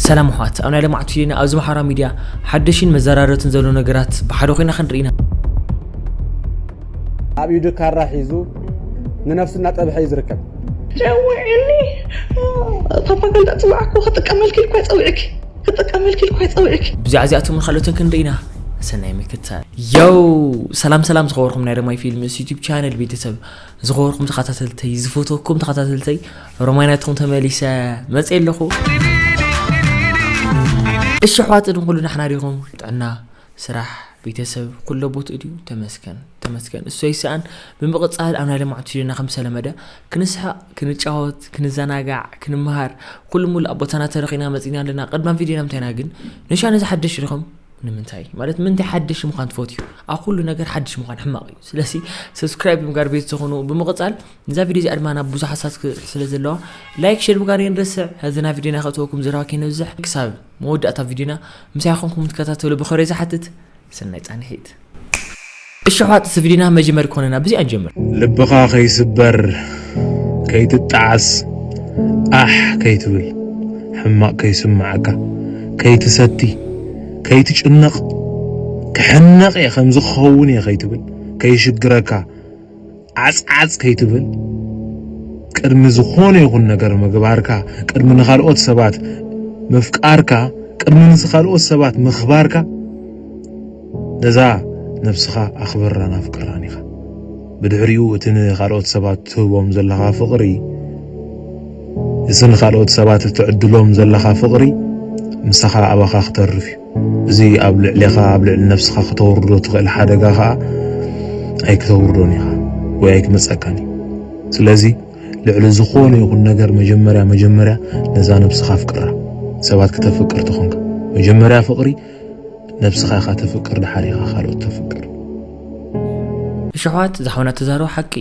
ሰላም ኣሕዋት፣ ኣብ ናይ ሎማዓንቲ ቪድዮና ኣብዚ ማሕበራዊ ሚድያ ሓደሽን መዘራረብትን ዘሎ ነገራት ብሓደ ኮይና ክንርኢ ኢና። ኣብ ኢዱ ካራ ሒዙ ንነፍሱ እናጠብሐ እዩ ዝርከብ። ጨውዕኒ ፓፓ ገንዳ ጽዋዕኩ ክጥቀመልኪ ኢልኳ ጸውዕኪ ክጥቀመልኪ ኢልኳ ጸውዕኪ ብዛዕባ እዚኣቶምን ካልኦትን ክንርኢ ኢና። ሰናይ ምክትታል። ዮው! ሰላም ሰላም ዝኸበርኩም ናይ ረማይ ፊልምስ ዩቲዩብ ቻነል ቤተሰብ፣ ዝኸበርኩም ተኸታተልተይ፣ ዝፈትወኩም ተኸታተልተይ፣ ሮማይ ናትኩም ተመሊሰ መጽእ ኣለኹ። እሺ ኣሕዋት፣ ቅድሚ ኩሉ ናሕና ዲኹም? ጥዕና፣ ስራሕ፣ ቤተሰብ ኩሎ ቦትኡ ድዩ? ተመስገን ተመስገን፣ እሱ ኣይሰኣን። ብምቕጻል ኣብ ናይ ሎማዓንቲ ቪድዮና ከም ዝተለመደ ክንስሕቕ፣ ክንጫወት፣ ክንዘናጋዕ፣ ክንመሃር ኩሉ ሙሉእ ኣብ ቦታና ተረኺና መጺና ኣለና። ቅድሚ ቪድዮና ምንታይና ግን ንሻ ነዚ ሓደሽ ዲኹም? ንምንታይ ማለት ምንታይ ሓደሽ ምዃን ትፈትዩ? ኣብ ኩሉ ነገር ሓድሽ ምዃን ሕማቕ እዩ። ስለዚ ሰብስክራይብ ብምጋር ቤት ዝኾኑ። ብምቕጻል እዛ ቪድዮ እዚኣ ድማ ናብ ብዙሓት ሳት ክብጽሕ ስለ ዘለዋ ላይክ ሼር ምግባር የንረስዕ። ሕዚ ናብ ቪድዮና ከእትወኩም ዘረባ ከይነብዝሕ ክሳብ መወዳእታ ቪድዮና ምሳይ ኮንኩም ትከታተሉ ብኸብረ ዝሓትት። ሰናይ ጻንሒት። እሺ ኣሕዋት፣ እዚ ቪድዮና መጀመሪ ኮነና ብዚኣ ንጀምር። ልብኻ ከይስበር ከይትጣዓስ ኣሕ ከይትብል ሕማቕ ከይስምዓካ ከይትሰቲ ከይትጭነቕ ክሕነቕ እየ ከምዚ ክኸውን እየ ከይትብል ከይሽግረካ ዓጽዓጽ ከይትብል ቅድሚ ዝኾነ ይኹን ነገር ምግባርካ ቅድሚ ንኻልኦት ሰባት ምፍቃርካ ቅድሚ ንኻልኦት ሰባት ምኽባርካ ነዛ ነብስኻ ኣኽብራን ኣፍቅራን ኢኻ። ብድሕሪኡ እቲ ንኻልኦት ሰባት ትህቦም ዘለኻ ፍቕሪ፣ እቲ ንኻልኦት ሰባት እትዕድሎም ዘለኻ ፍቕሪ ምሳኻ ኣባኻ ክተርፍ እዩ። እዚ ኣብ ልዕሌኻ ኣብ ልዕሊ ነብስኻ ክተውርዶ ትኽእል ሓደጋ ኸኣ ኣይክተውርዶን ኢኻ ወይ ኣይክመጸካን እዩ። ስለዚ ልዕሊ ዝኾነ ይኹን ነገር መጀመርያ መጀመርያ ነዛ ነብስኻ ኣፍቅራ። ሰባት ክተፍቅር ተኾንካ መጀመርያ ፍቕሪ ነብስኻ ኢኻ ተፍቅር፣ ድሓር ኢኻ ካልኦት ተፍቅር። እሺ ኣሕዋት፣ ዝሓውና ተዛረቡ ሓቂ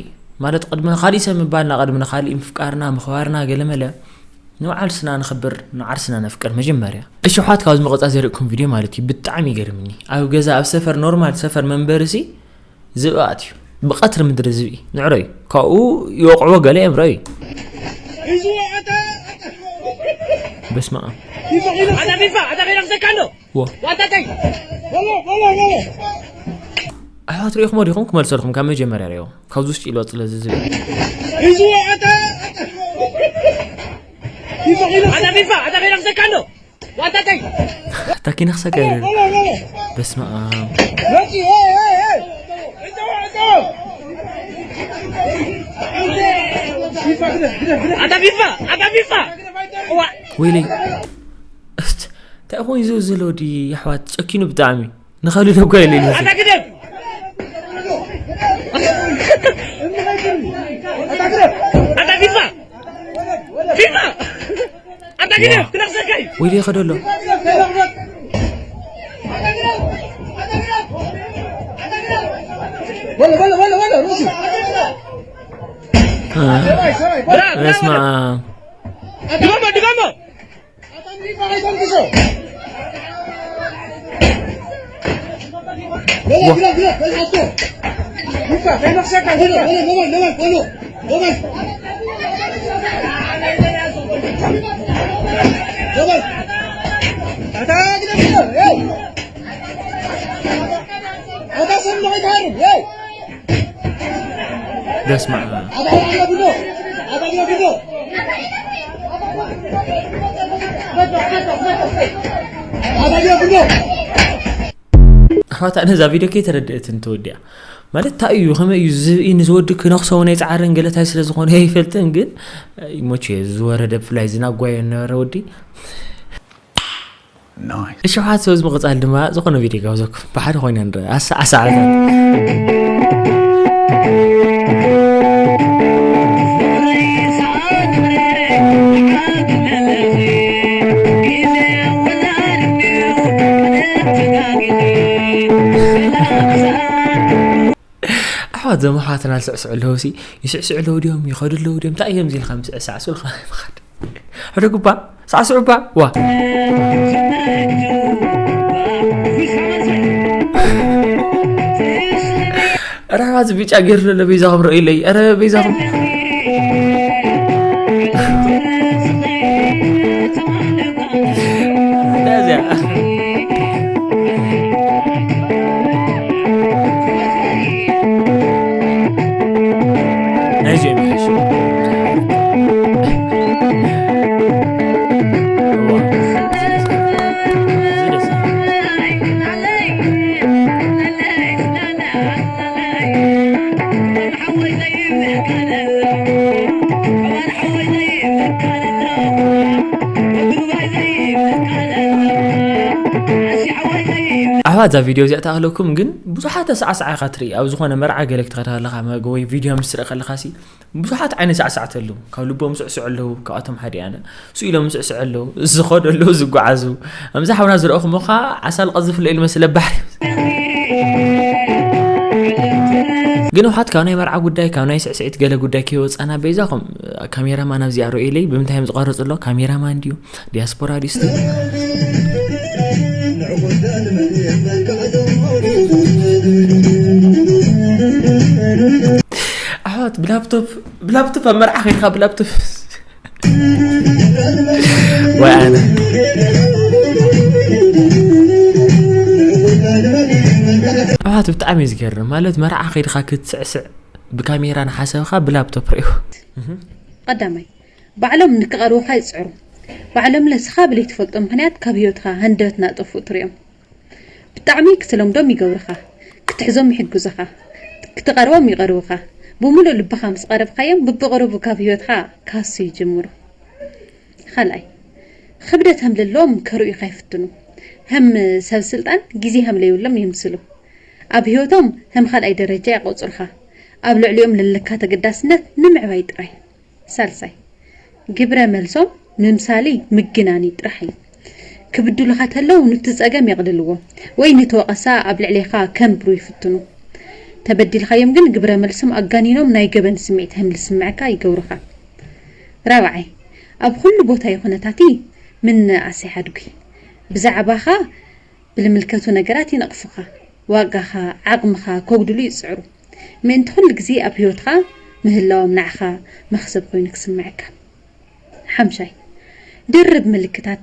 ማለት ቅድሚ ንኻሊእ ሰብ ምባልና ቅድሚ ንኻሊእ ምፍቃርና ምኽባርና ገለመለ ንባዕልስና ንኽብር ንዓርስና ነፍቅር መጀመርያ። እሺ ኣሕዋት፣ ካብዚ መቐጻ ዘርእኩም ቪድዮ ማለት እዩ ብጣዕሚ ይገርምኒ። ኣብ ገዛ ኣብ ሰፈር ኖርማል ሰፈር መንበርሲ ዝብኣት እዩ። ብቐትሪ ምድሪ ዝብኢ ንዕሮ እዩ። ካብኡ ይወቕዕዎ ገለ እዮም ረዩ። በስመ ኣብ። ኣታ ፊፋ ኣታ ከይረኽሰካ ኣሎ ዎ። ዋንታተይ ኣሕዋት ሪኢኹሞ ዲኹም? ክመልሰልኩም ካብ መጀመርያ ሪኦ ካብዚ ውሽጢ ኢልወፅ ስለዚ ዝብል ሒዝዎ ኣታ ኣታ ፊፋ ኣታ ከይረኽሰካ ኣሎ ዋንታተይ ኣታ ኪነኽሰካ ይብል። በስመ ኣብ። ኣታ ፊፋ ኣታ ፊፋ ወይለይ እስት እንታይ ኮይኑ ዝብል ዘሎ ወዲ ኣሕዋት ጨኪኑ ብጣዕሚ ንኻልእ ደጓ ኢለ ኢሉ ኣታ ግደፍ ኣታ ፊፋ ፊፋ ኣታ ግደፍ ክነኽሰካ እዩ ወይለ ይኸዶ ኣሎ በስመ ኣብ ድገሞ ድገሞ በስመ ኣብ። ኣሕዋት ኣነ እዛ ቪድዮ ከይተረድአትን ተወዲኣ ማለት እንታይ እዩ ከመይ እዩ ዝብኢ ንዝወዲ ክነኽሶ እውን ኣይፀዓርን ገለታይ ስለ ዝኾነ ኣይፈልጥን ግን ይሞች ዝወረደ ብፍላይ ዝናጓየ ነበረ ወዲ እሺ ኣሕዋት ሰብዚ ምቕፃል ድማ ዝኾነ ቪድዮ ጋብዘኩም ብሓደ ኮይና ንረ ኣሳዓሳዓታት ኣሕዋት ዘም ኣሕዋትና ዝስዕስዑ ኣለዉ ሲ ይስዕስዑ ኣለዉ ድዮም ይኸዱ ኣለዉ ድዮም እንታይ እዮም ዚልካ ምስዕሳዕ ሱልካ ምኻድ ሕደ ጉባ ሳዕስዑ ባ ዋ ራባት ብጫ ገይሩ ዘሎ በይዛኹም ረእዩለይ ረ በይዛኹም ናይዚኦም ይሓይሽ። እዋ፣ እዚ ደስ ይብል። ኣሕዋት፣ እዛ ቪድዮ እዚኣ ትኣኽለኩም፣ ግን ብዙሓት ተሳዕሳዕ ኢኻ ትርኢ። ኣብ ዝኾነ መርዓ ገለ ክትኸድ ከለኻ፣ መ-፣ ወይ ቪድዮ ምስ ትርኢ ከለኻ ሲ፣ ብዙሓት ዓይነት ሳዕሳዕቲ ኣለዉ። ካብ ልቦም ስዕስዑ ኣለዉ፣ ካብኣቶም ሓደ ኣነ። ስኢሎም ስዕስዑ ኣለዉ፣ ዝኸዱ ኣለዉ፣ ዝጓዓዙ። ከምዚ ሓውና ዝረእኹሞ ኸዓ ዓሳል ቀዝፍ ኢሉ መስለ ባሕሪ። ግን ኣሕዋት፣ ካብ ናይ መርዓ ጉዳይ፣ ካብ ናይ ስዕስዒት ገለ ጉዳይ ከይወጻና፣ በይዛኹም ካሜራማን ኣብዚኣ ርእዩለይ፣ ብምንታይ እዮም ዝቐርጹ ኣለዉ? ካሜራማን ድዩ? ዲያስፖራ ድዩ? እስቲ ኣሕዋት፣ ብላፕቶፕ፣ ብላፕቶፕ ኣብ መርዓ ከይድካ ብላፕቶፕ። ወይ ኣነ። ኣሕዋት፣ ብጣዕሚ እዩ ዝገርም። ማለት፣ መርዓ ከይድካ ክትስዕስዕ ብካሜራ ንሓሰብካ ብላፕቶፕ ርእዩ። ቀዳማይ፣ ባዕሎም ንክቐርቡኻ ይጽዕሩ። ባዕሎም ለስኻ ብለይትፈልጦ ምኽንያት ካብ ህይወትኻ ሃንደበት ናጠፍኡ ትሪኦም። ብጣዕሚ ክትለምዶም ይገብሩኻ፣ ክትሕዞም ይሕግዙኻ፣ ክትቐርቦም ይቐርቡኻ። ብምሉእ ልብኻ ምስ ቀረብካዮም ብብቕሩቡ ካብ ህይወትኻ ክሃስዩ ይጅምሩ። ኻልኣይ፣ ኽብደት ሀም ለለዎም ከርእዩኻ ይፍትኑ። ሀም ሰብ ስልጣን ግዜ ሀም ለይብሎም የምስሉ። ኣብ ህይወቶም ሀም ኻልኣይ ደረጃ የቖጽሩኻ። ኣብ ልዕሊኦም ለለካ ተገዳስነት ንምዕባይ ጥራይ። ሳልሳይ፣ ግብረ መልሶም ምምሳሊ ምግናኒ ጥራሕ እዩ። ክብድሉኻ ተለው ኑቲ ጸገም የቕልልዎ ወይ ኑቲ ወቐሳ ኣብ ልዕሌኻ ከንብሩ ይፍትኑ። ተበዲልካዮም ግን ግብረ መልሶም ኣጋኒኖም ናይ ገበን ስምዒት ሀም ልስምዐካ ይገብሩኻ። ራብዓይ፣ ኣብ ኹሉ ቦታ ይኹነታቲ ምንኣሰይ ሓድጉ ብዛዕባኻ ብልምልከቱ ነገራት ይነቕፉኻ፣ ዋጋኻ፣ ዓቕምኻ ከጉድሉ ይጽዕሩ። ምእንቲ ኩሉ ግዜ ኣብ ህይወትኻ ምህላዎም ንዓኻ መኽሰብ ኮይኑ ክስምዐካ። ሓምሻይ፣ ድርብ ምልክታት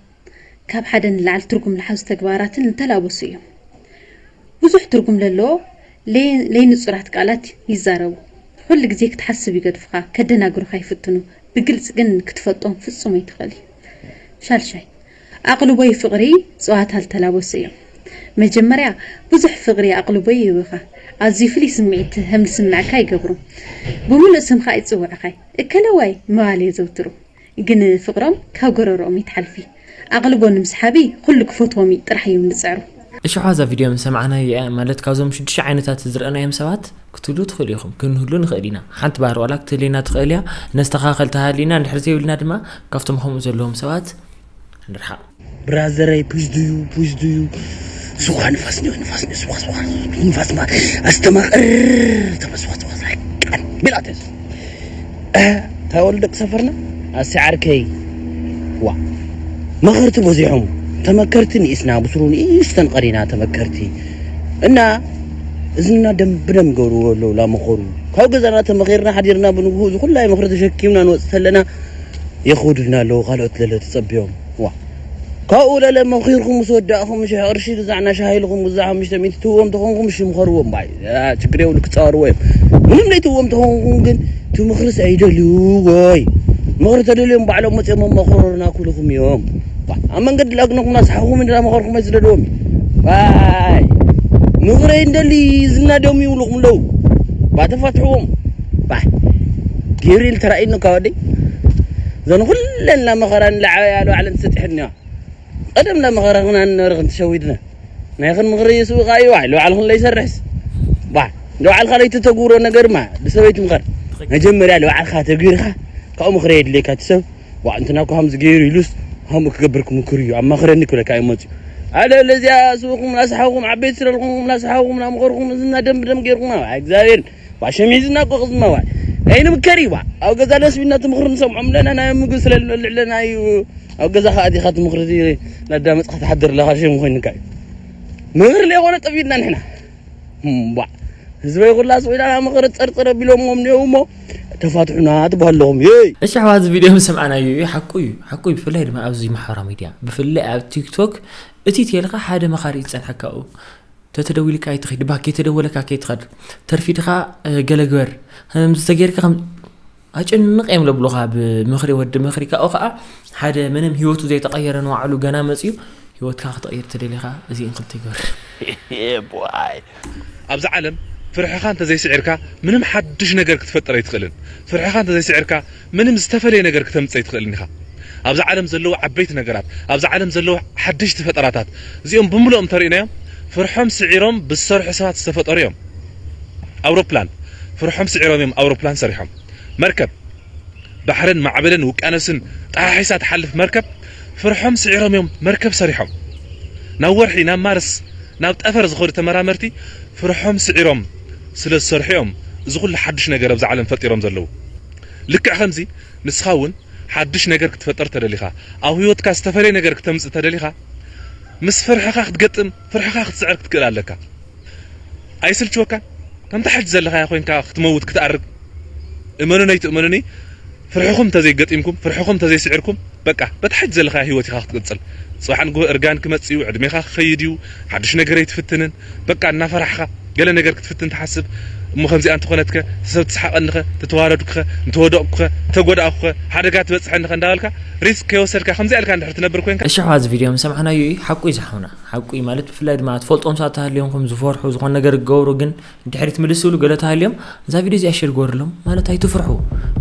ካብ ሓደ ንላዕሊ ትርጉም ልሓዙ ተግባራትን ልተላበሱ እዮም። ብዙሕ ትርጉም ለለዎ ለይ-፣ ለይንጹራት ቃላት ይዛረቡ። ኩሉ ግዜ ክትሓስብ ይገድፉኻ፣ ከደናግሩኻ ይፍትኑ። ብግልጺ ግን ክትፈልጦም ፍጹም ኣይትኽእል እዩ። ሻልሻይ፣ ኣቕልቦይ ፍቕሪ ጸዋታ ልተላበሱ እዮም። መጀመርያ ብዙሕ ፍቕሪ ኣቕልቦይ ይህብኻ። ኣዝዩ ፍሉይ ስምዒት ሀም ልስምዐካ ይገብሩ። ብምሉእ ስምኻ ይጽውዑኻ። እከለዋይ ምባል የዘውትሩ። ግን ፍቕሮም ካብ ጎረሮኦም ይትሓልፊ። ኣቕልቦ ንምስሓቢ ኩሉ ክፈትዎም ጥራሕ እዮም ልጽዕሩ። እሺ፣ ሓዛ ቪድዮ ምስ ሰማዕናዮ እያ፣ ማለት ካብዞም ሽዱሽተ ዓይነታት ዝረኣናዮም ሰባት ክትህሉ ትኽእሉ ኢኹም። ክንህሉ ንኽእል ኢና። ሓንቲ ባህሪ ዋላ ክትህልየና ትኽእል እያ። ነስተኻኸል ተሃሊና፣ እንድሕር ዘይብልና ድማ ካብቶም ከምኡ ዘለዎም ሰባት ንርሓቕ። ብራዘረይ፣ ፕሽ ድዩ፣ ፕሽ ድዩ? ስዋ ንፋስ ንዮ፣ ንፋስ ንዮ፣ ስዋ፣ ስዋ። ንፋስ ማ-፣ ኣስተማቕር፣ ተበስዋ፣ ስዋ፣ ስዋ። ቢላተስ። እ፣ እንታይ ወሉ ደቂ ሰፈርና? ኣሲ ዓርከይ። ዋ። መኸርቲ በዚሖም። ተመከርቲ ንኢስና፣ ብስሩ ንኢስተን ቀሪና ተመከርቲ። እና እዝና ደም ብደም ይገብርዎ ኣለዉ፣ ላመኸሩ። ካብ ገዛና ተመኺርና ሓዲርና ብንግሁ እዚ ኩላይ መኸሪ ተሸኪምና ንወጽእ ተለና የኸውዱልና ኣለዉ፣ ካልኦት ለለ ተጸቢዮም። ዋ። ካብኡ ለለ መኺርኩም ምስ ወዳእኹም፣ ሽሕ ቅርሺ ግዛዕና ሻሂ ኢልኩም፣ ግዛዕ ሓሙሽተ ሚእቲ ትህብዎም ተኾንኩም፣ እሺ ምኸርዎም። ባይ፣ ያ፣ ችግር የብሉ፣ ክጻወርዎ እዮም። ምንም ለይትህብዎም ተኾንኩም ግን፣ እቲ ምኽርስ ኣይደልዩ ወይ። ምኽሪ ተደልዮም ባዕሎም መጽኦም መኸሩና ኩልኹም እዮም። ባ፣ ኣብ መንገዲ ላግነኹም እናሰሓኹም እንዳ መኸርኩም ኣይስደድዎም። ባይ፣ ምኽሪ ኣይንደሊ፣ ዝናድዮም ይብሉኹም ኣለዉ። ባ፣ ተፋትሕዎም። ባ፣ ገብርኤል ተራእዩኒ ካብ ኣደይ። እዘን ኩለን እናመኸራን እናዓበያ ለባዕለን ተሰጢሐን እኒዋ። ቀደም እናመኸራኽና ንነበረ ክንተሸዊድና። ናይኽን ምኽሪ ይስብኻ እዩ፣ ዋይ፣ ለባዕልኽን ለይሰርሕስ። ባ፣ ለባዕልኻ ለይትተግብሮ ነገርማ፣ ንሰበይቲ ምኸር። መጀመርያ ለባዕልኻ ተግቢርካ፣ ካብኡ ምኽሪ የድልየካ እቲ ሰብ። ዋ፣ እንትና እኮ ከምዚ ገይሩ ኢሉስ፣ ከምኡ ክገብር ክምክር እዩ፣ ኣማኽረኒ ክብለካ እዩ መፅዩ። ኣለ፣ ለዚኣ ስብኹም እናሰሓኹም፣ ዓበይቲ ስለልኹም እናሰሓኹም፣ እናመኸርኹም፣ እዝና ደም ብደም ገይርኹም፣ ዋ፣ እግዚኣብሔር። ዋ፣ ሸም ሒዝና እኮ ቅዝማ፣ ዋ። ኣይንምከር እዩ፣ ዋ። ኣብ ገዛ ለስቢና ትምኽሪ ንሰምዖም ኣለና፣ ናይ ምግቢ ስለ ልበልዕ ኣለና እዩ። ኣብ ገዛ ከዓ ዲኻ ትምኽሪ ናዳመፅኻ ትሓድር ኣለኻ፣ ሸም ኮይንካ እዩ። ምኽሪ ለይኾነ ጠፊእና ንሕና። እምቧ። ህዝበይ ኩላ ስቕ ኢላ ናብ መቐረት ጸርጸር ኣቢሎምዎም እኒአው እሞ፣ ተፋትሑና ትበሃለኹም። የይ! እሺ ኣሕዋት፣ እዚ ቪድዮ ምስ ሰማዕናዮ እዩ። ሓቁ እዩ፣ ሓቁ እዩ። ብፍላይ ድማ ኣብዚ ማሕበራዊ ሚድያ፣ ብፍላይ ኣብ ቲክቶክ፣ እቲ ተልካ ሓደ መኻሪ ዝጸንሐካ ኣብኡ። ተተደዊልካ ኣይትኸይድ፣ ድባ ከይተደወለካ ከይትኸድ፣ ተርፊድኻ፣ እ፣ ገለ ግበር። ከምዚ ተጌርካ ከም ኣጨንቕ እዮም ለብሉኻ ብምኽሪ ወዲ ምኽሪ። ካብኡ ኸዓ ሓደ ምንም ህይወቱ ዘይተቐየረ ንባዕሉ ገና መፅዩ ህይወትካ ክትቕይር ተደሊኻ እዚእን ክልተ ይግበር። Yeah, boy. ኣብዚ ዓለም ፍርሕኻ እንተዘይስዒርካ ምንም ሓድሽ ነገር ክትፈጥር ኣይትኽእልን። ፍርሕኻ እንተዘይስዒርካ ምንም ዝተፈለየ ነገር ክተምፅእ ኣይትኽእልን ኢኻ። ኣብዚ ዓለም ዘለዉ ዓበይቲ ነገራት፣ ኣብዚ ዓለም ዘለዉ ሓደሽቲ ፈጠራታት፣ እዚኦም ብምልኦም እንተሪእናዮም ፍርሖም ስዒሮም ብዝሰርሑ ሰባት ዝተፈጠሩ እዮም። ኣውሮፕላን፣ ፍርሖም ስዒሮም እዮም ኣውሮፕላን ሰሪሖም። መርከብ፣ ባሕርን ማዕበልን ውቅያኖስን ጠሓሒሳ ትሓልፍ መርከብ፣ ፍርሖም ስዒሮም እዮም መርከብ ሰሪሖም። ናብ ወርሒ፣ ናብ ማርስ፣ ናብ ጠፈር ዝኸዱ ተመራመርቲ ፍርሖም ስዒሮም ስለ ዝሰርሑ እዮም እዚ ኩሉ ሓድሽ ነገር ኣብዚ ዓለም ፈጢሮም ዘለዉ። ልክዕ ከምዚ ንስኻ እውን ሓድሽ ነገር ክትፈጥር ተደሊኻ፣ ኣብ ህይወትካ ዝተፈለየ ነገር ክተምፅእ ተደሊኻ፣ ምስ ፍርሕኻ ክትገጥም፣ ፍርሕኻ ክትስዕር ክትክእል ኣለካ። ኣይስልችወካን? ከምታ ሕጂ ዘለኻያ ኮይንካ ክትመውት ክትኣርግ? እመኑኒ ኣይትእመኑኒ፣ ፍርሕኹም እንተዘይገጢምኩም፣ ፍርሕኹም እንተዘይስዒርኩም፣ በቃ በታ ሕጂ ዘለኻያ ህይወት ኢኻ ክትቅጽል። ጽባሕ ንግሆ እርጋን ክመጽእ እዩ፣ ዕድሜኻ ክኸይድ እዩ፣ ሓድሽ ነገር ኣይትፍትንን። በቃ እናፈራሕኻ ገለ ነገር ክትፍትን ትሓስብ። እሞ ከምዚኣ እንተኾነትከ፣ ሰብ ትስሓቐኒኸ፣ ተተዋረድኩኸ፣ እንተወደቕኩኸ፣ ተጎዳእኩኸ፣ ሓደጋ ትበጽሐኒኸ እንዳበልካ ሪስክ ከይወሰድካ ከምዚኣ ኢልካ እንድሕር ትነብር ኮይንካ። እሺ ኣሕዋት፣ እዚ ቪድዮ ምስ ሰማዕናዮ እዩ፣ ሓቁ እዩ ዝሓውና። ሓቁ እዩ ማለት ብፍላይ ድማ ትፈልጦም ሰባት ተሃልዮም ከም ዝፈርሑ ዝኾነ ነገር ክገብሩ ግን ድሕሪት ምልስ ዝብሉ ገለ ተሃልዮም እዛ ቪድዮ እዚኣ ሼር ግበሩሎም። ማለት ኣይትፍርሑ፣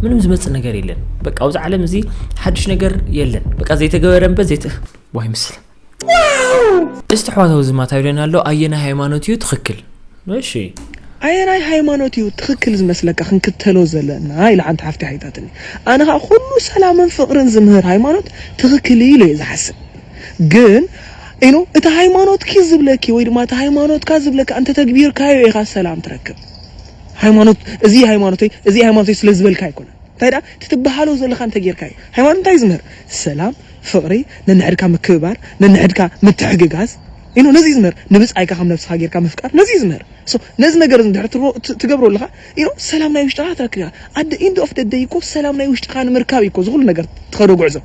ምንም ዝመጽእ ነገር የለን። በቃ ኣብዚ ዓለም እዚ ሓድሽ ነገር የለን። በቃ ዘይተገበረ እምበር ዘይተ-፣ ዋይ ምስል። እስቲ ኣሕዋት ኣብዚ ማታ ይብለና ኣሎ፣ ኣየናይ ሃይማኖት እዩ ትኽክል? እሺ። ኣየናይ ሃይማኖት እዩ ትኽክል ዝመስለካ ክንክተሎ ዘለና? ኢላ ሓንቲ ሓፍቲ ሓቲታትኒ። ኣነ ኸኣ ኩሉ ሰላምን ፍቕርን ዝምህር ሃይማኖት ትኽክል እዩ ኢለ እየ ዝሓስብ። ግን ኢኖ እቲ ሃይማኖትኪ ዝብለኪ ወይ ድማ እቲ ሃይማኖትካ ዝብለካ እንተተግቢርካዮ ኢኻ ሰላም ትረክብ። ሃይማኖት፣ እዚ ሃይማኖተይ፣ እዚ ሃይማኖተይ ስለ ዝበልካ ኣይኮነን። እንታይ ደኣ እቲ ትበሃሎ ዘለኻ እንተ ጌርካዮ። ሃይማኖት እንታይ እዩ ዝምህር? ሰላም፣ ፍቕሪ፣ ነንሕድካ ምክብባር፣ ነንሕድካ ምትሕግጋዝ። ኢኖ ነዚ እዩ ዝምህር። ንብጻይካ ከም ነብስኻ ጌርካ ምፍቃር፣ ነዚ እዩ ዝምህር። So ነዚ ነገር እዚ እንድሕር ትሮ-፣ ት-፣ ትገብሮ ኣለኻ፣ ኢኖ ሰላም ናይ ውሽጥኻ ትረክብ ኢኻ። At the end of the day እኮ ሰላም ናይ ውሽጥኻ ንምርካብ እዩ እኮ እዚ ኩሉ ነገር ትኸዶ ጉዕዞ።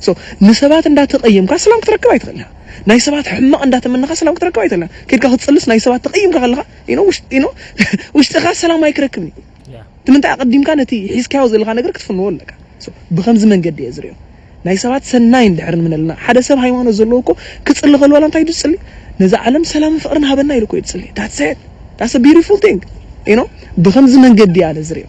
So ንሰባት እንዳተቐየምካ ሰላም ክትረክብ ኣይትኽእል ኢኻ። ናይ ሰባት ሕማቕ እንዳተመነኻ ሰላም ክትረክብ ኣይትኽእል ኢኻ። ከይድካ ክትጽልስ ናይ ሰባት ተቐይምካ ከለኻ፣ ኢኖ ውሽ-፣ ኢኖ ውሽጥኻ ሰላም ኣይክረክብን እዩ። ያ። እቲ ምንታይ ኣቐዲምካ ነቲ ሒዝካዮ ዘለኻ ነገር ክትፍንዎ ኣለካ። So ብኸምዚ መንገዲ እየ ዝርእዮ። ናይ ሰባት ሰናይ እንድሕር ንምነልና፣ ሓደ ሰብ ሃይማኖት ዘለዎ እኮ ክጽሊ ከሎ ዋላ እንታይ ድዩ ዝጽሊ? ነዛ ዓለም ሰላምን ፍቕርን ሃበና ኢሉ እኮ እዩ ዝጽሊ። That's it. That's a beautiful thing. You know? ብኸምዚ መንገዲ ኣነ ዝርእዮ።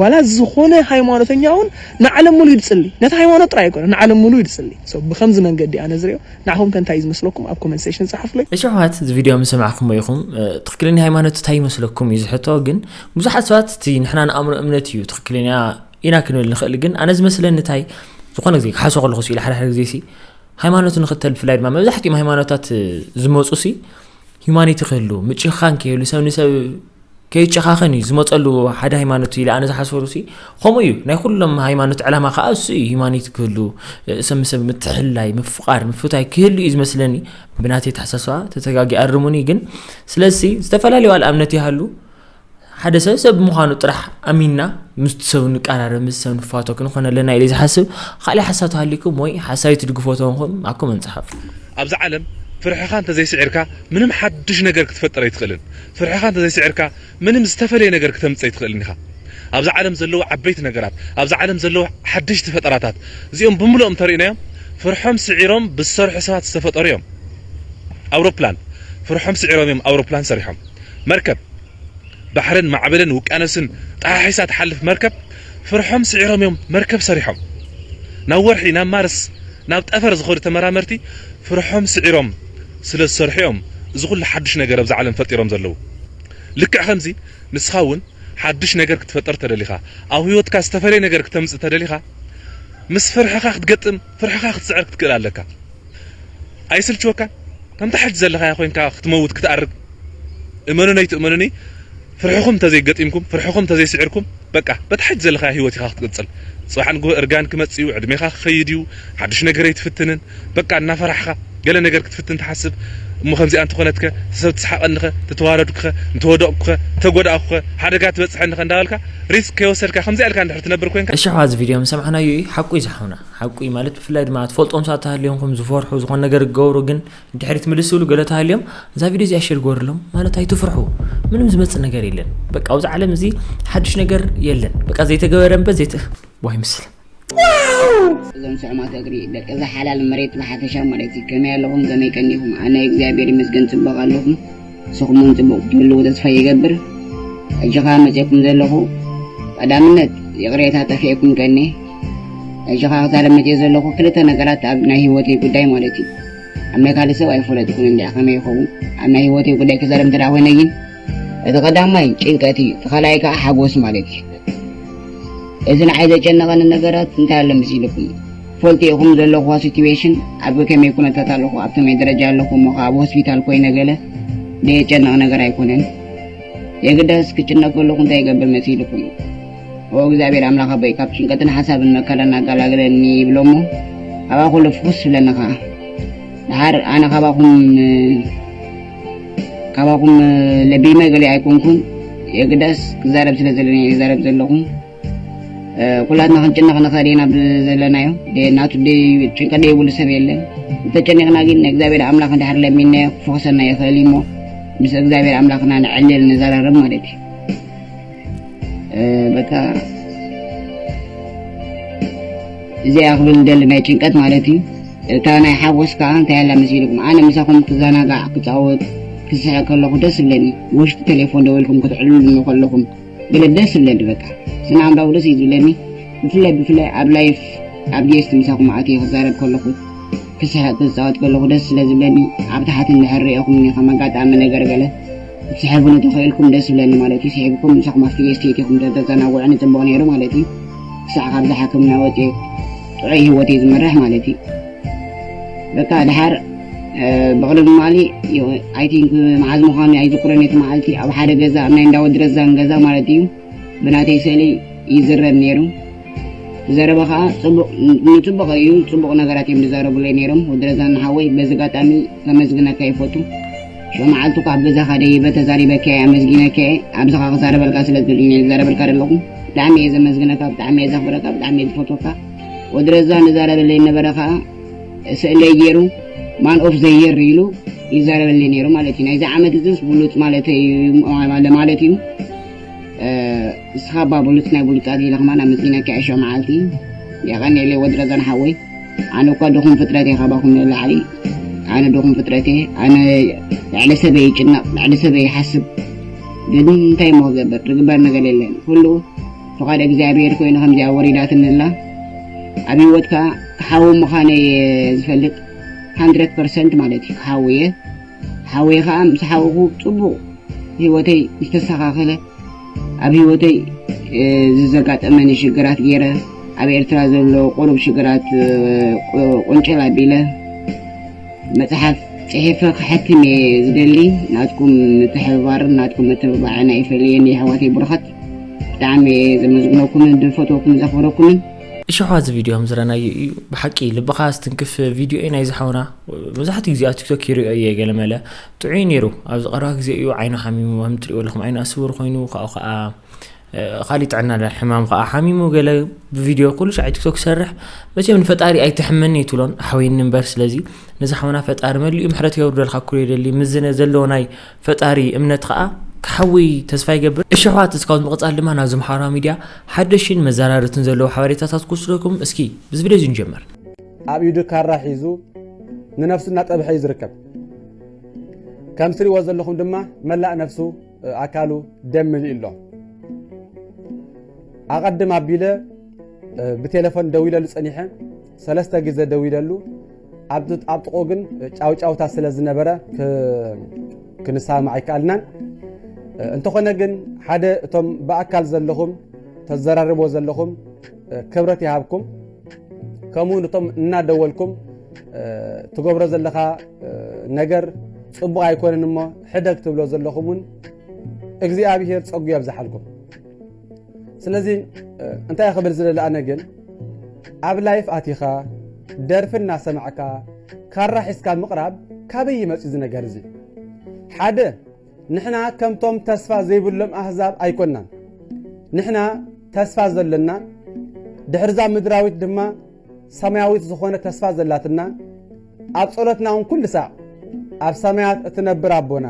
ዋላ ዝኾነ ሃይማኖተኛ እውን ንዓለም ሙሉ እዩ ዝጽሊ። ነቲ ሃይማኖት ጥራይ ኣይኮነ፣ ንዓለም ሙሉ እዩ ዝጽሊ። So ብኸምዚ መንገዲ ኣነ ዝርእዮ። ንዓኹም ከ እንታይ እዩ ዝመስለኩም? ኣብ ኮመንት ሴክሽን ጸሓፉለይ። እሺ ኣሕዋት፣ እዚ ቪድዮ ምስ ሰማዕኩሞ ኢኹም፣ እ፣ ትኽክለኛ ሃይማኖት እንታይ ይመስለኩም እዩ ዝሕቶ። ግን ብዙሓት ሰባት እቲ ንሕና ንኣምኖ እምነት እዩ ትኽክለኛ ኢና ክንብል ንኽእል። ግን ኣነ ዝመስለኒ እንታይ፣ ዝኾነ ግዜ ክሓስቦ ከለኹ ሲ፣ ኢለ ሓደ ሓደ ግዜ ሲ፣ ሃይማኖት ንኽተል ብፍላይ ድማ መብዛሕትኦም ሃይማኖታት፣ እ፣ ዝመፁ ሲ፣ ሂዩማኒቲ ክህሉ፣ ምጭኻን ከይህሉ፣ ሰብ ንሰብ ከይጨኻኸን እዩ ዝመፀሉ ሓደ ሃይማኖት ኢለ ኣነ ዝሓስበሉ ሲ፣ ከምኡ እዩ። ናይ ኩሎም ሃይማኖት ዕላማ ከዓ እሱ እዩ። ሂዩማኒቲ ክህሉ፣ እ፣ ሰብ ንሰብ ምትሕልላይ፣ ምፍቓር፣ ምፍታይ ክህሉ እዩ ዝመስለኒ። ብናተይ ኣተሓሳስባ ተተጋጊ ኣርሙኒ። ግን ስለዚ ዝተፈላለዩ ኣልኣምነት ይሃሉ፣ ሓደ ሰብ ሰብ ምዃኑ ጥራሕ ኣሚንና ምስቲ ሰብ ንቀራረብ፣ ምስ ሰብ ንፋቶ ክንኾን ኣለና ኢለ ዝሓስብ። ካልእ ሓሳብ ተሃሊኩም ወይ ሓሳብ ትድግፎ ተኾንኩም ኣብ ኮመንት ጸሓፉ። ኣብዚ ዓለም ፍርሕኻ እንተዘይስዒርካ ምንም ሓድሽ ነገር ክትፈጥር ኣይትኽእልን። ፍርሕኻ እንተዘይስዒርካ ምንም ዝተፈለየ ነገር ክተምጽእ ኣይትኽእልን ኢኻ። ኣብዚ ዓለም ዘለዉ ዓበይቲ ነገራት፣ ኣብዚ ዓለም ዘለዉ ሓደሽቲ ፈጠራታት፣ እዚኦም ብምልኦም እንተሪእናዮም ፍርሖም ስዒሮም ብዝሰርሑ ሰባት ዝተፈጠሩ እዮም። ኣውሮፕላን፣ ፍርሖም ስዒሮም እዮም ኣውሮፕላን ሰሪሖም። መርከብ፣ ባሕርን ማዕበልን ውቅያኖስን ጠሓሒሳ ትሓልፍ መርከብ ፍርሖም ስዒሮም እዮም መርከብ ሰሪሖም። ናብ ወርሒ፣ ናብ ማርስ፣ ናብ ጠፈር ዝኸዱ ተመራመርቲ ፍርሖም ስዒሮም ስለ ዝሰርሑ እዮም እዚ ኩሉ ሓድሽ ነገር ኣብዚ ዓለም ፈጢሮም ዘለዉ። ልክዕ ከምዚ ንስኻ እውን ሓድሽ ነገር ክትፈጥር ተደሊኻ፣ ኣብ ህይወትካ ዝተፈለየ ነገር ክተምጽእ ተደሊኻ፣ ምስ ፍርሕኻ ክትገጥም፣ ፍርሕኻ ክትስዕር ክትክእል ኣለካ። ኣይስልችወካን? ከምታ ሕጂ ዘለኻያ ኮይንካ ክትመውት ክትኣርግ? እመኑኒ ኣይትእመኑኒ፣ ፍርሕኹም እንተዘይገጢምኩም፣ ፍርሕኹም እንተዘይስዒርኩም፣ በቃ በታ ሕጂ ዘለኻያ ህይወት ኢኻ ክትቅጽል። ጽባሕ ንግሆ እርጋን ክመጽእ እዩ፣ ዕድሜኻ ክኸይድ እዩ፣ ሓድሽ ነገር ኣይትፍትንን። በቃ እናፈራሕኻ ገለ ነገር ክትፍትን ትሓስብ። እሞ ከምዚኣ እንተኾነትከ፣ ሰብ ትስሓቐኒኸ፣ ተተዋረድኩኸ፣ እንተወደቕኩኸ፣ እንተጎዳእኩኸ፣ ሓደጋ ትበፅሐኒኸ እንዳበልካ ሪስክ ከይወሰድካ ከምዚኣ ኢልካ እንድሕር ትነብር ኮንካ። እሺ ኣሕዋት፣ እዚ ቪድዮ ምስ ሰማዕናዮ እዩ፣ ሓቁ እዩ ዝሓውና። ሓቁ እዩ ማለት ብፍላይ ድማ ትፈልጦም ሰባት ተሃልዮም ከም ዝፈርሑ ዝኾነ ነገር ክገብሩ ግን ድሕሪት ምልስ ዝብሉ ገለ ተሃልዮም እዛ ቪድዮ እዚኣ ሼር ግበርሎም ማለት ኣይትፍርሑ። ምንም ዝመጽእ ነገር የለን። በቃ ኣብዚ ዓለም እዚ ሓድሽ ነገር የለን። በቃ ዘይተገበረ እምበር ዘይተ-፣ ዋይ ምስል። እዞም ስዑማት እግሪ ደቂ እዛ ሓላል መሬት ብሓፈሻ ማለት እዩ። ከመይ ኣለኹም? ከመይ ቀኒኹም? ኣነ እግዚኣብሔር ይመስገን ጽቡቕ ኣለኹም። ንስኹም እውን ጽቡቕ ክትህልዉ ተስፋ ይገብር። ሕጂ ኸኣ መጺእኩም ዘለኹ ቀዳምነት ይቕሬታ ጠፊእኩም ቀኒ። ሕጂ ኸኣ ክዛረብ መጺኤ ዘለኹ ክልተ ነገራት ኣብ ናይ ህይወተይ ጉዳይ ማለት እዩ። ኣብ ናይ ካልእ ሰብ ኣይፈለጥኩን እንድዒ ከመይ ይኸውን። ኣብ ናይ ህይወተይ ጉዳይ ክዛረብ እንተ ደኣ ኮይነ ግን እቲ ቀዳማይ ጭንቀት እዩ። እቲ ካልኣይ ከኣ ሓጎስ ማለት እዩ። እዚ ንዓይ ዘጨነቐኒ ነገራት እንታይ ኣሎ መሲልኩም? ትፈልጡ ኢኹም ዘለኹዋ ሲትዌሽን ኣብ ከመይ ኩነታት ኣለኹ፣ ኣብ ከመይ ደረጃ ኣለኹ፣ እሞ ከኣ ኣብ ሆስፒታል ኮይነ ገለ ደየጨንቕ ነገር ኣይኮነን። የግዳስ ክጭነቕ ከለኹ እንታይ ይገብር መሲልኩም? ኦ እግዚኣብሔር ኣምላኽ ኣቦይ ካብ ጭንቀትን ሓሳብን መከራን ኣጋላግለኒ ይብሎ እሞ ካባኹ ልፍኹስ ይብለኒ ኸዓ። ደሓር ኣነ ካባኹም ካባኹም ለቢመ ገለ ኣይኮንኩን። የግዳስ ክዛረብ ስለ ዘለኒ እየ ዝዛረብ ዘለኹ። ኩላትና ክንጭነቕ ንኽእል ኢና ብዘለናዮ። ደ-፣ ናቱ ደ-፣ ጭንቀት ደይብሉ ሰብ የለን። እንተጨኒቕና ግን ንእግዚኣብሔር ኣምላኽ እንድሕር ለሚንናዮ ክፈውሰና ይኽእል እዩ እሞ ምስ እግዚኣብሔር ኣምላኽና ንዕልል ንዘራረብ ማለት እዩ። በቃ እዚኣ ክብል ደሊ ናይ ጭንቀት ማለት እዩ። እታ ናይ ሓጎስ ከዓ እንታይ ኣላ መሲልኩም? ኣነ ምሳኹም ክዘናጋዕ፣ ክጻወት፣ ክስሕቕ ከለኹ ደስ ይብለኒ። ውሽጢ ቴሌፎን ደዊልኩም ክትዕልሉኒ ከለኹም ገለ ደስ ይብለኒ። በቃ ስነ ኣእምራዊ ደስ እዩ ዝብለኒ። ብፍላይ ብፍላይ ኣብ ላይፍ ኣብ ጌስት ምሳኹም ኣትየ ክዛረብ ከለኹ ክስሕቕ ክጻወት ከለኹ ደስ ስለ ዝብለኒ ኣብ ታሕቲ እንድሕር ሪእኹምኒ ከም ኣጋጣሚ ነገር ገለ ክትስሕቡኒ ተኽኢልኩም ደስ ይብለኒ ማለት እዩ። ስሒብኩም ምሳኹም ኣብቲ ጌስት ኣቲኹም ተተዘናግዑኒ ጽቡቕ ነይሩ ማለት እዩ። ክሳዕ ካብዛ ሕክምና ወጽየ ጥዑይ ህይወት እየ ዝመርሕ ማለት እዩ። በቃ ድሓር ብቕድሚ ማሊ ኣይ ቲንክ መዓዝ ምዃኑ ኣይዝክሮን እቲ መዓልቲ ኣብ ሓደ ገዛ ኣብ ናይ እንዳወዲ ረዛን ገዛ ማለት እዩ ብናተይ ስእሊ ይዝረብ ነይሩ። ዘረባ ከዓ ንፅቡቅ እዩ፣ ፅቡቅ ነገራት እዮም ዝዛረቡለይ ነይሮም። ወዲ ረዛን ሓወይ በዚ ኣጋጣሚ ከመስግነካ ይፈቱ። ሽዑ መዓልቲ እኳ ኣብ ገዛኻ ደይበ ተዛሪበካ እየ ኣመስጊነካ እየ። ኣብዚ ከዓ ክዛረበልካ ስለ ዝደልዩ እየ ዝዛረበልካ ዘለኹ። ብጣዕሚ እየ ዘመስግነካ፣ ብጣዕሚ እየ ዘኽብረካ፣ ብጣዕሚ እየ ዝፈትወካ። ወዲ ረዛን ዝዛረበለይ ነበረ ከዓ ስእለይ ገይሩ ማን ኦፍ ዘየር ኢሉ ይዛረበለይ ነይሩ ማለት እዩ። ናይዚ ዓመት እዚስ ብሉፅ ማለት እዩ ማለት እዩ። ንስኻ እባ ብሉፅ ናይ ብሉፃት ኢለ ከማን ኣመስጊነካ እየ ሽዑ መዓልቲ። የቐንየለይ ወዲ ረዛን ሓወይ። ኣነ እኳ ድኹም ፍጥረት እየ ካባኹም ንላዕሊ። ኣነ ድኹም ፍጥረት እየ። ኣነ ልዕሊ ሰበይ ይጭነቕ፣ ልዕሊ ሰበይ ይሓስብ። ግን እንታይ እሞ ክገብር? ዝግበር ነገር የለን። ኩሉ ፍቓድ እግዚኣብሔር ኮይኑ ከምዚኣ ወሪዳትኒ ኣላ። ኣብ ህይወት ከዓ ክሓዊ ምዃነይ እየ ዝፈልጥ። ሃንድረድ ፐርሰንት ማለት እዩ ክሓዊ እየ። ሓወይ ከዓ ምስ ሓውኹ ፅቡቕ ህይወተይ ዝተስተኻኸለ፣ ኣብ ህይወተይ ዝዘጋጠመኒ ሽግራት ገይረ፣ ኣብ ኤርትራ ዘሎ ቁሩብ ሽግራት ቁንጭል ኣቢለ መፅሓፍ ፅሒፈ ክሕትም እየ ዝደሊ። ናትኩም ምትሕብባርን ናትኩም ምትብባዕን ኣይፈለየኒ የሕዋተይ ብሩኻት። ብጣዕሚ እየ ዘመስግነኩምን ዝፈትወኩምን ዘኽብረኩምን። እሺ ኣሕዋት፣ እዚ ቪድዮ ከም ዝረኣናዮ እዩ። ብሓቂ ልብኻ ዝትንክፍ ቪድዮ እዩ ናይዚ ሓውና። መብዛሕትኡ ግዜ ኣብ ቲክቶክ ይሪኦ እየ ገለመለ። ጥዑይ ነይሩ። ኣብዚ ቀረባ ግዜ እዩ ዓይኑ ሓሚሙ፣ ከም ትሪእዎ ኣለኹም ዓይኑ ኣስውር ኮይኑ፣ ካብኡ ከዓ ካሊእ ጥዕና ሕማም ከዓ ሓሚሙ ገለ ብቪድዮ ኩሉ ሻዕ ቲክቶክ ይሰርሕ። መቸም ንፈጣሪ ኣይትሕመኒ ኣይትብሎን ኣሕወይኒ እምበር። ስለዚ ነዚ ሓውና ፈጣሪ መሊኡ ምሕረት የውርደልካ ኩሉ የደሊ። ምዝነ ዘለዎ ናይ ፈጣሪ እምነት ከዓ ክሓዊ ተስፋ ይገብር። እሺ ኣሕዋት፣ እስካብ ብምቕጻል ድማ ናብዚ ማሕበራዊ ሚድያ ሓደሽን መዘራርትን ዘለዉ ሓበሬታታት ክወስደኩም እስኪ ብዚ ቪድዮ እዚ ንጀምር። ኣብ ኢዱ ካራ ሒዙ ንነፍሱ እናጠብሐ እዩ ዝርከብ። ከም ትሪእዎ ዘለኹም ድማ መላእ ነፍሱ ኣካሉ ደም መሊኡ ኣሎ። ኣቐድም ኣቢለ ብቴሌፎን ደዊለሉ ጸኒሐ፣ ሰለስተ ግዜ ደዊለሉ። ኣብ ጥቕኡ ግን ጫውጫውታ ስለ ዝነበረ ክንሰማማዕ ኣይከኣልናን። እንተኾነ ግን ሓደ እቶም ብኣካል ዘለኹም ተዘራርቦ ዘለኹም ክብረት ይሃብኩም። ከምኡ ንቶም እናደወልኩም ትገብሮ ዘለኻ ነገር ጽቡቕ ኣይኮነን እሞ ሕደግ ትብሎ ዘለኹም እውን እግዚኣብሔር ጸጉ የብዝሓልኩም። ስለዚ እንታይ ክብል ዝደሊ ኣነ ግን ኣብ ላይፍ ኣቲኻ ደርፊ እናሰማዕካ ካራ ሒዝካ ምቕራብ ካበይ ይመጽእ እዚ ነገር እዚ? ሓደ፣ ንሕና ከምቶም ተስፋ ዘይብሎም ኣህዛብ ኣይኮናን። ንሕና ተስፋ ዘለና፣ ድሕርዛ ምድራዊት ድማ ሰማያዊት ዝኾነ ተስፋ ዘላትና፣ ኣብ ጸሎትና እውን ኩሉ ሳዕ፣ ኣብ ሰማያት እትነብር ኣቦና፣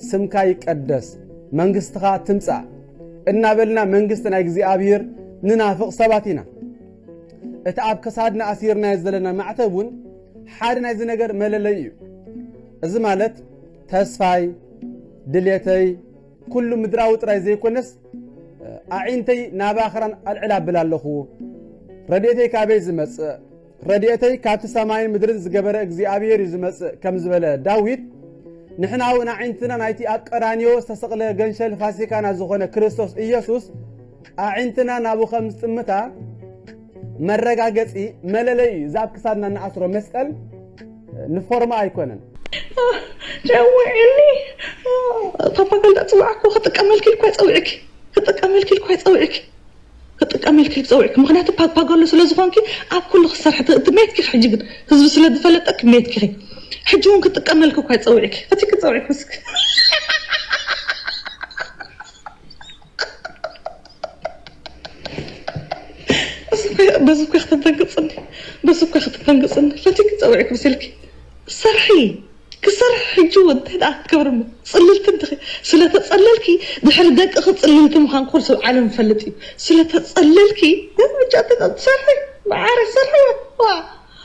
ስምካ ይቀደስ፣ መንግስትኻ ትምጻእ እናበልና መንግስቲ ናይ እግዚኣብሔር ንናፍቕ ሰባት ኢና። እቲ ኣብ ክሳድና ኣሲርናዮ ዘለና ማዕተብ እውን ሓደ ናይዚ ነገር መለለይ እዩ። እዚ ማለት ተስፋይ፣ ድሌተይ፣ ኩሉ ምድራዊ ጥራይ ዘይኮነስ፣ ኣዒንተይ ናብ ኣኽራን ኣልዕል ኣብል ኣለኹ። ረድኤተይ ካበይ ዝመጽእ? ረድኤተይ ካብቲ ሰማይን ምድርን ዝገበረ እግዚኣብሔር እዩ ዝመጽእ ከም ዝበለ ዳዊት፣ ንሕና እውን ኣዒንትና ናይቲ ኣብ ቀራንዮ ዝተሰቕለ ገንሸል ፋሲካና ዝኾነ ክርስቶስ ኢየሱስ ኣዒንትና ናብኡ ከም ዝጥምታ መረጋገጺ መለለይ እዩ። እዛ ኣብ ክሳድና እንኣስሮ መስቀል ንፎርማ ኣይኮነን። ጨውዕኒ። ፓፓ ጋል ዳጽዋዕኩ ክጥቀመልኪ ኢልኳ ጸውዕኪ። ክጥቀመልኪ ኢልኳ ጸውዕኪ። ክጥቀመልኪ ጸውዕኪ። ምኽንያቱ ፓፓ ጋሎ ስለ ዝኾንኪ ኣብ ኩሉ ክሰርሕ እቲ ሜትኪ። ሕጂ ግን ህዝቢ ስለ ዝፈለጠኪ ሜትኪ። ሕጂ እውን ክጥቀመልኪ እኳ ጸውዕኪ። እቲ ክጸውዕኪ ምስክ በዚ እኮ ከተንገጽኒ። በዚ እኮ ከተንገጽኒ። ፈቲኪ ጸውዕኪ ምስልኪ። ሰርሒ። ክሰርሕ ሕጂ እውን እንታይ ደኣ ክትገብሪ እሞ? ጽልልቲ እንዲኺ። ስለ ተጸለልኪ፣ ድሕሪ ደቅኺ ጽልልቲ ምዃን ኩሉ ሰብ ዓለም ይፈልጥ እዩ። ስለ ተጸለልኪ፣ ብቻ ትሰርሒ፣ ብዓረ ሰርሒ። ዋ፣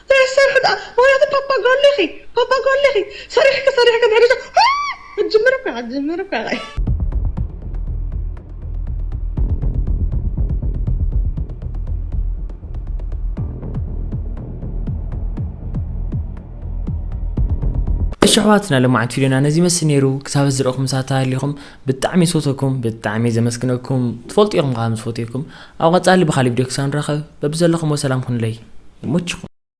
ዘይሰርሒ ደኣ፣ ወይ እቲ ፓፓ ጎሊኺ፣ ፓፓ ጎሊኺ። ሰሪሕኪ፣ ሰሪሕኪ፣ ድሕሪ ሸ-፣ ዋ፣ ክትጅምሪ እኮ ኢኻ፣ ክትጅምሪ እኮ ኢኻ። እሺ ኣሕዋትና፣ ለማዓንቲ ቪድዮና ነዚ ይመስል ነይሩ። ክሳብ ዝረእኹም ሳታ ሃሊኹም ብጣዕሚ ዝፈትወኩም፣ ብጣዕሚ ዘመስግነኩም። ትፈልጡ ኢኹም ከዓ ምስ ፈትየኩም። ኣብ ቀጻሊ ብኻሊእ ቪድዮ ክሳብ ንራኸብ በብዘለኹም ሰላም ኩኑለይ። ይመችኹም።